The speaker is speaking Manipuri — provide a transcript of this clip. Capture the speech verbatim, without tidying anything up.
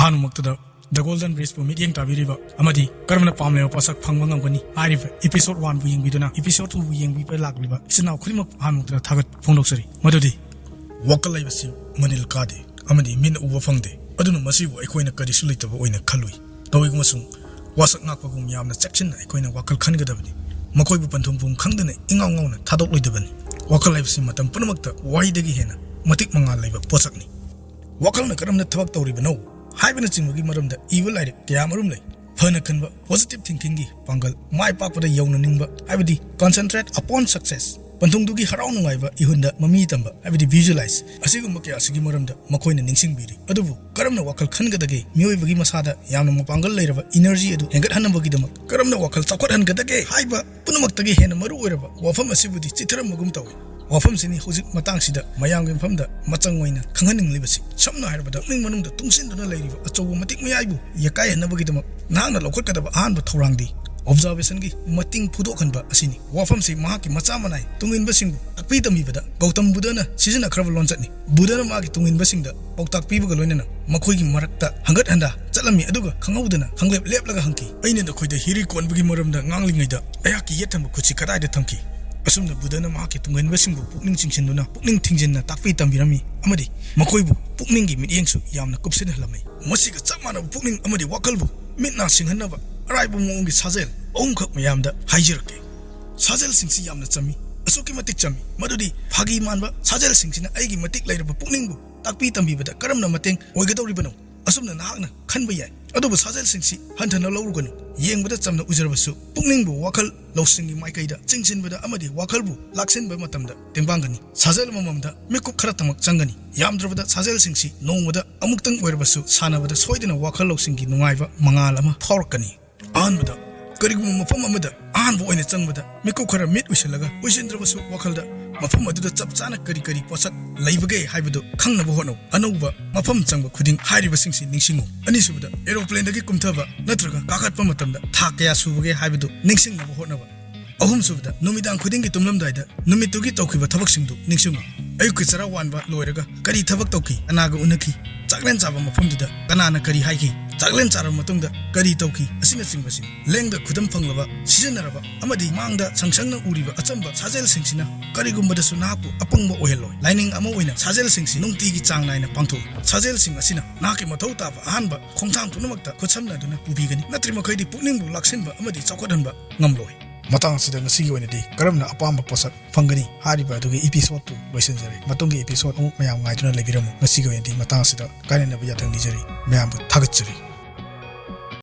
ꯑꯍꯥꯟꯕꯃꯛꯇꯗ The Golden Bridgeꯄꯨ ꯃꯤꯠꯌꯦꯡ ꯇꯥꯕꯤꯔꯤꯕ ꯑꯃꯗꯤ ꯀꯔꯝꯅ ꯄꯥꯝꯂꯤꯕ ꯄꯣꯠꯁꯛ ꯐꯪꯕ ꯉꯝꯒꯅꯤ ꯍꯥꯏꯔꯤꯕ episode oneꯕꯨ ꯌꯦꯡꯕꯤꯗꯨꯅ episode twoꯕꯨ ꯌꯦꯡꯕꯤꯕ ꯂꯥꯛꯂꯤꯕ ꯏꯆꯤꯟ ꯏꯅꯥꯎ ꯈꯨꯗꯤꯡꯃꯛ ꯑꯍꯥꯟꯕꯃꯛꯇꯗ ꯊꯥꯒꯠꯄ ꯐꯣꯡꯗꯣꯛꯆꯔꯤ꯫ ꯃꯗꯨꯗꯤ ꯋꯥꯈꯜ ꯍꯥꯏꯕꯁꯤ ꯃꯅꯤꯜ ꯀꯥꯗꯦ ꯑꯃꯗꯤ ꯃꯤꯠꯅ ꯎꯕ ꯐꯪꯗꯦ꯫ ꯑꯗꯨꯅ ꯃꯁꯤꯕꯨ ꯑꯩꯈꯣꯏꯅ ꯀꯔꯤꯁꯨ ꯂꯩꯇꯕ ꯑꯣꯏꯅ ꯈꯜꯂꯨꯏ꯫ ꯇꯧꯏꯒꯨꯝꯕꯁꯨꯡ ꯋꯥꯁꯛ ꯉꯥꯛꯄꯒꯨꯝ ꯌꯥꯝꯅ ꯆꯦꯛꯁꯤꯟꯅ ꯑꯩꯈꯣꯏꯅ ꯋꯥꯈꯜ ꯈꯟꯒꯗꯕꯅꯤ꯫ ꯃꯈꯣꯏꯕꯨ ꯄꯟꯊꯨꯡꯐꯝ ꯈꯪꯗꯅ ꯏꯉꯥꯎ ꯉꯥꯎꯅ ꯊꯥꯗꯣꯛꯂꯣꯏꯗꯕꯅꯤ꯫ ꯋꯥꯈꯜ ꯍꯥꯏꯕꯁꯤ ꯃꯇꯝ ꯄꯨꯝꯅꯃꯛꯇ ꯋꯥꯍꯩꯗꯒꯤ ꯍꯦꯟꯅ ꯃꯇꯤꯛ ꯃꯉꯥꯜ ꯂꯩꯕ ꯄꯣꯠꯁꯛꯅꯤ꯫ ꯋꯥꯈꯜꯅ ꯀꯔꯝꯅ ꯊꯕꯛ ꯇꯧꯔꯤꯕꯅꯣ ꯍꯥꯏꯕꯅꯆꯤꯡꯕꯒꯤ ꯃꯔꯝꯗ ꯏꯕ ꯂꯥꯏꯔꯤꯛ ꯀꯌꯥ ꯃꯔꯨꯝ ꯂꯩ꯫ ꯐꯅ ꯈꯟꯕ positive thinkingꯒꯤ ꯄꯥꯡꯒꯜ, ꯃꯥꯏ ꯄꯥꯛꯄꯗ ꯌꯧꯅꯅꯤꯡꯕ ꯍꯥꯏꯕꯗꯤ concentrate upon success, ꯄꯟꯊꯨꯡꯗꯨꯒꯤ ꯍꯔꯥꯎ ꯅꯨꯡꯉꯥꯏꯕ ꯏꯍꯨꯟꯗ ꯃꯃꯤ ꯇꯝꯕ ꯍꯥꯏꯕꯗꯤ visualize, ꯑꯁꯤꯒꯨꯝꯕ ꯀꯌꯥ ꯑꯁꯤꯒꯤ ꯃꯔꯝꯗ ꯃꯈꯣꯏꯅ ꯅꯤꯡꯁꯤꯡꯕꯤꯔꯤ꯫ ꯑꯗꯨꯕꯨ ꯀꯔꯝꯅ ꯋꯥꯈꯜ ꯈꯟꯒꯗꯒꯦ? ꯃꯤꯑꯣꯏꯕꯒꯤ ꯃꯁꯥꯗ ꯌꯥꯝꯅ ꯃꯄꯥꯡꯒꯜ ꯂꯩꯔꯕ energy ꯑꯗꯨ ꯍꯦꯟꯒꯠꯍꯟꯅꯕꯒꯤꯗꯃꯛ ꯀꯔꯝꯅ ꯋꯥꯈꯜ ꯆꯥꯎꯈꯠꯍꯟꯒꯗꯒꯦ ꯍꯥꯏꯕ ꯄꯨꯝꯅꯃꯛꯇꯒꯤ ꯍꯦꯟꯅ ꯃꯔꯨ ꯑꯣꯏꯔꯕ ꯋꯥꯐꯝ ꯑꯁꯤꯕꯨꯗꯤ ꯆꯤꯊꯔꯝꯕꯒꯨꯝ ꯇꯧꯏ꯫ ꯋꯥꯐꯝꯁꯤꯅꯤ ꯍꯧꯖꯤꯛ ꯃꯇꯥꯡꯁꯤꯗ ꯃꯌꯥꯝꯒꯤ ꯃꯐꯝꯗ ꯃꯆꯪ ꯑꯣꯏꯅ ꯈꯪꯍꯟꯅꯤꯡꯂꯤꯕꯁꯤ꯫ ꯁꯝꯅ ꯍꯥꯏꯔꯕꯗ, ꯄꯨꯛꯅꯤꯡ ꯃꯅꯨꯡꯗ ꯇꯨꯡꯁꯤꯟꯗꯨꯅ ꯂꯩꯔꯤꯕ ꯑꯆꯧꯕ ꯃꯇꯤꯛ ꯃꯌꯥꯏꯕꯨ ꯌꯥꯀꯥꯏꯍꯟꯅꯕꯒꯤꯗꯃꯛ ꯅꯍꯥꯛꯅ ꯂꯧꯈꯠꯀꯗꯕ ꯑꯍꯥꯟꯕ ꯊꯧꯔꯥꯡꯗꯤ observationꯒꯤ ꯃꯇꯤꯡ ꯐꯨꯗꯣꯛꯍꯟꯕ ꯑꯁꯤꯅꯤ꯫ ꯋꯥꯐꯝꯁꯤ ꯃꯍꯥꯛꯀꯤ ꯃꯆꯥ ꯃꯅꯥꯏ ꯇꯨꯡꯏꯟꯕꯁꯤꯡꯕꯨ ꯇꯥꯛꯄꯤ ꯇꯝꯕꯤꯕꯗ ꯒꯧꯇꯝ ꯕꯨꯙꯅ ꯁꯤꯖꯤꯟꯅꯈ꯭ꯔꯕ ꯂꯣꯟꯆꯠꯅꯤ꯫ ꯕꯨꯙꯅ ꯃꯥꯒꯤ ꯇꯨꯡꯏꯟꯕꯁꯤꯡꯗ ꯄꯥꯎꯇꯥꯛ ꯄꯤꯕꯒ ꯂꯣꯏꯅꯅ ꯃꯈꯣꯏꯒꯤ ꯃꯔꯛꯇ ꯍꯪꯒꯠ ꯍꯟꯗꯥ ꯆꯠꯂꯝꯃꯤ, ꯑꯗꯨꯒ ꯈꯪꯍꯧꯗꯅ ꯈꯪꯂꯦꯞ ꯂꯦꯞꯂꯒ ꯍꯪꯈꯤ, "ꯑꯩꯅ ꯅꯈꯣꯏꯗ ꯍꯤꯔꯤ ꯀꯣꯟꯕꯒꯤ ꯃꯔꯝꯗ ꯉꯥꯡꯂꯤꯉꯩꯗ ꯑꯩꯍꯥꯛꯀꯤ ꯌꯦꯠ ꯊꯪꯕ ꯈꯨꯠꯁꯤ ꯀꯗꯥꯏꯗ ꯊꯝꯈꯤ?" ꯑꯁꯨꯝꯅ ꯕꯨꯙꯅ ꯃꯍꯥꯛꯀꯤ ꯇꯨꯡꯏꯟꯕꯁꯤꯡꯕꯨ ꯄꯨꯛꯅꯤꯡ ꯆꯤꯡꯁꯤꯟꯗꯨꯅ ꯄꯨꯛꯅꯤꯡ ꯊꯤꯡꯖꯤꯟꯅ ꯇꯥꯛꯄꯤ ꯇꯝꯕꯤꯔꯝꯃꯤ ꯑꯃꯗꯤ ꯃꯈꯣꯏꯕꯨ ꯄꯨꯛꯅꯤꯡꯒꯤ ꯃꯤꯠꯌꯦꯡꯁꯨ ꯌꯥꯝꯅ ꯀꯨꯞꯁꯤꯟꯍꯜꯂꯝꯃꯤ꯫ ꯃꯁꯤꯒ ꯆꯞ ꯃꯥꯟꯅꯕ ꯄꯨꯛꯅꯤꯡ ꯑꯃꯗꯤ ꯋꯥꯈꯜꯕꯨ ꯃꯤꯠ ꯅꯥ ꯁꯤꯡꯍꯟꯅꯕ ꯑꯔꯥꯏꯕ ꯃꯑꯣꯡꯒꯤ ꯁꯥꯖꯦꯜ ꯑꯍꯨꯝꯈꯛ ꯃꯌꯥꯝꯗ ꯍꯥꯏꯖꯔꯛꯀꯦ꯫ ꯁꯥꯖꯦꯜꯁꯤꯡꯁꯤ ꯌꯥꯝꯅ ꯆꯝꯃꯤ, ꯑꯁꯨꯛꯀꯤ ꯃꯇꯤꯛ ꯆꯝꯃꯤ, ꯃꯗꯨꯗꯤ ꯐꯥꯒꯤ ꯃꯥꯟꯕ ꯁꯥꯖꯦꯜꯁꯤꯡꯁꯤꯅ ꯑꯩꯒꯤ ꯃꯇꯤꯛ ꯂꯩꯔꯕ ꯄꯨꯛꯅꯤꯡꯕꯨ ꯇꯥꯛꯄꯤ ꯇꯝꯕꯤꯕꯗ ꯀꯔꯝꯅ ꯃꯇꯦꯡ ꯑꯣꯏꯒꯗꯧꯔꯤꯕꯅꯣ? ꯑꯁꯨꯝꯅ ꯅꯍꯥꯛꯅ ꯈꯟꯕ ꯌꯥꯏ, ꯑꯗꯨꯕꯨ ꯁꯥꯖꯦꯜꯁꯤꯡꯁꯤ ꯍꯟꯊꯅ ꯂꯧꯔꯨꯒꯅꯨ꯫ ꯌꯦꯡꯕꯗ ꯆꯝꯅ ꯎꯖꯔꯕꯁꯨ ꯄꯨꯛꯅꯤꯡꯕꯨ ꯋꯥꯈꯜ ꯂꯧꯁꯤꯡꯒꯤ ꯃꯥꯏꯀꯩꯗ ꯆꯤꯡꯁꯤꯟꯕꯗ ꯑꯃꯗꯤ ꯋꯥꯈꯜꯕꯨ ꯂꯥꯛꯁꯤꯟꯕ ꯃꯇꯝꯗ ꯇꯦꯡꯕꯥꯡꯒꯅꯤ꯫ ꯁꯥꯖꯦꯜ ꯑꯃꯃꯝꯗ ꯃꯤꯀꯨꯞ ꯈꯔꯇꯃꯛ ꯆꯪꯒꯅꯤ꯫ ꯌꯥꯝꯗ꯭ꯔꯕꯗ ꯁꯥꯖꯦꯜꯁꯤꯡꯁꯤ ꯅꯣꯡꯃꯗ ꯑꯃꯨꯛꯇꯪ ꯑꯣꯏꯔꯕꯁꯨ ꯁꯥꯟꯅꯕꯗ ꯁꯣꯏꯗꯅ ꯋꯥꯈꯜ ꯂꯧꯁꯤꯡꯒꯤ ꯅꯨꯡꯉꯥꯏꯕ ꯃꯉꯥꯜ ꯑꯃ ꯐꯥꯎꯔꯛꯀꯅꯤ꯫ ꯑꯍꯥꯟꯕꯗ, ꯀꯔꯤꯒꯨꯝꯕ ꯃꯐꯝ ꯑꯃꯗ ꯑꯍꯥꯟꯕ ꯑꯣꯏꯅ ꯆꯪꯕꯗ ꯃꯤꯀꯨꯞ ꯈꯔ ꯃꯤꯠ ꯎꯏꯁꯤꯜꯂꯒ, ꯎꯏꯁꯤꯟꯗ꯭ꯔꯕꯁꯨ ꯋꯥꯈꯜꯗ ꯃꯐꯝ ꯑꯗꯨꯗ ꯆꯞ ꯆꯥꯅ ꯀꯔꯤ ꯀꯔꯤ ꯄꯣꯠꯁꯛ ꯂꯩꯕꯒꯦ ꯍꯥꯏꯕꯗꯨ ꯈꯪꯅꯕ ꯍꯣꯠꯅꯧ꯫ ꯑꯅꯧꯕ ꯃꯐꯝ ꯆꯪꯕ ꯈꯨꯗꯤꯡ ꯍꯥꯏꯔꯤꯕꯁꯤꯡꯁꯤ ꯅꯤꯡꯁꯤꯡꯉꯨ꯫ ꯑꯅꯤꯁꯨꯕꯗ, aeroplanedꯒꯤ ꯀꯨꯝꯊꯕ ꯅꯠꯇ꯭ꯔꯒ ꯀꯥꯈꯠꯄ ꯃꯇꯝꯗ ꯊꯥꯛ ꯀꯌꯥ ꯁꯨꯕꯒꯦ ꯍꯥꯏꯕꯗꯨ ꯅꯤꯡꯁꯤꯡꯅꯕ ꯍꯣꯠꯅꯕ꯫ ꯑꯍꯨꯝꯁꯨꯕꯗ, ꯅꯨꯃꯤꯗꯥꯡ ꯈꯨꯗꯤꯡꯒꯤ ꯇꯨꯝꯂꯝꯗꯥꯏꯗ ꯅꯨꯃꯤꯠꯇꯨꯒꯤ ꯇꯧꯈꯤꯕ ꯊꯕꯛꯁꯤꯡꯗꯨ ꯅꯤꯡꯁꯤꯡꯉꯨ꯫ ꯑꯌꯨꯛꯀꯤ ꯆꯔꯥ ꯋꯥꯟꯕ ꯂꯣꯏꯔꯒ ꯀꯔꯤ ꯊꯕꯛ ꯇꯧꯈꯤ, ꯀꯅꯥꯒ ꯎꯅꯈꯤ, ꯆꯥꯛꯂꯦꯟ ꯆꯥꯕ ꯃꯐꯝꯗꯨꯗ ꯀꯅꯥꯅ ꯀꯔꯤ ꯍꯥꯏꯈꯤ, ꯆꯥꯛꯂꯦꯟ ꯆꯥꯔꯕ ꯃꯇꯨꯡꯗ ꯀꯔꯤ ꯇꯧꯈꯤ, ꯑꯁꯤꯅꯆꯤꯡꯕꯁꯤꯅꯤ꯫ ꯂꯦꯡꯗ ꯈꯨꯗꯝ ꯐꯪꯂꯕ, ꯁꯤꯖꯤꯟꯅꯔꯕ ꯑꯃꯗꯤ ꯃꯥꯡꯗ ꯁꯪꯁꯪꯅ ꯎꯔꯤꯕ ꯑꯆꯝꯕ ꯁꯥꯖꯦꯜꯁꯤꯡꯁꯤꯅ ꯀꯔꯤꯒꯨꯝꯕꯗꯁꯨ ꯅꯍꯥꯛꯄꯨ ꯑꯄꯪꯕ ꯑꯣꯏꯍꯜꯂꯣꯏ꯫ ꯂꯥꯏꯅꯤꯡ ꯑꯃ ꯑꯣꯏꯅ ꯁꯥꯖꯦꯜꯁꯤꯡꯁꯤ ꯅꯨꯡꯇꯤꯒꯤ ꯆꯥꯡ ꯅꯥꯏꯅ ꯄꯥꯡꯊꯣꯛꯎ꯫ ꯁꯥꯖꯦꯜꯁꯤꯡ ꯑꯁꯤꯅ ꯅꯍꯥꯛꯀꯤ ꯃꯊꯧ ꯇꯥꯕ ꯑꯍꯥꯟꯕ ꯈꯣꯡꯊꯥꯡ ꯄꯨꯝꯅꯃꯛꯇ ꯈꯨꯠꯁꯝꯅꯗꯨꯅ ꯄꯨꯕꯤꯒꯅꯤ꯫ ꯅꯠꯇ꯭ꯔꯤ ꯃꯈꯩꯗꯤ ꯄꯨꯛꯅꯤꯡꯕꯨ ꯂꯥꯛꯁꯤꯟꯕ ꯑꯃꯗꯤ ꯆꯥꯎꯈꯠꯍꯟꯕ ꯉꯝꯂꯣꯏ꯫ ꯃꯇꯥꯡ ꯑꯁꯤꯗ ꯉꯁꯤꯒꯤ ꯑꯣꯏꯅꯗꯤ ꯀꯔꯝꯅ ꯑꯄꯥꯝꯕ ꯄꯣꯠꯁꯛ ꯐꯪꯒꯅꯤ ꯍꯥꯏꯔꯤꯕ ꯑꯗꯨꯒꯤ episode ꯇꯨ ꯂꯣꯏꯁꯤꯟꯖꯔꯦ꯫ ꯃꯇꯨꯡꯒꯤ episode ꯑꯃꯨꯛ ꯃꯌꯥꯝ ꯉꯥꯏꯗꯨꯅ ꯂꯩꯕꯤꯔꯝꯃꯨ꯫ ꯉꯁꯤꯒꯤ ꯑꯣꯏꯅꯗꯤ ꯃꯇꯥꯡ ꯑꯁꯤꯗ ꯀꯥꯏꯅꯅꯕ ꯌꯥꯊꯪ ꯅꯤꯖꯔꯤ꯫ ꯃꯌꯥꯝꯕꯨ ꯊꯥꯒꯠꯆꯔꯤ꯫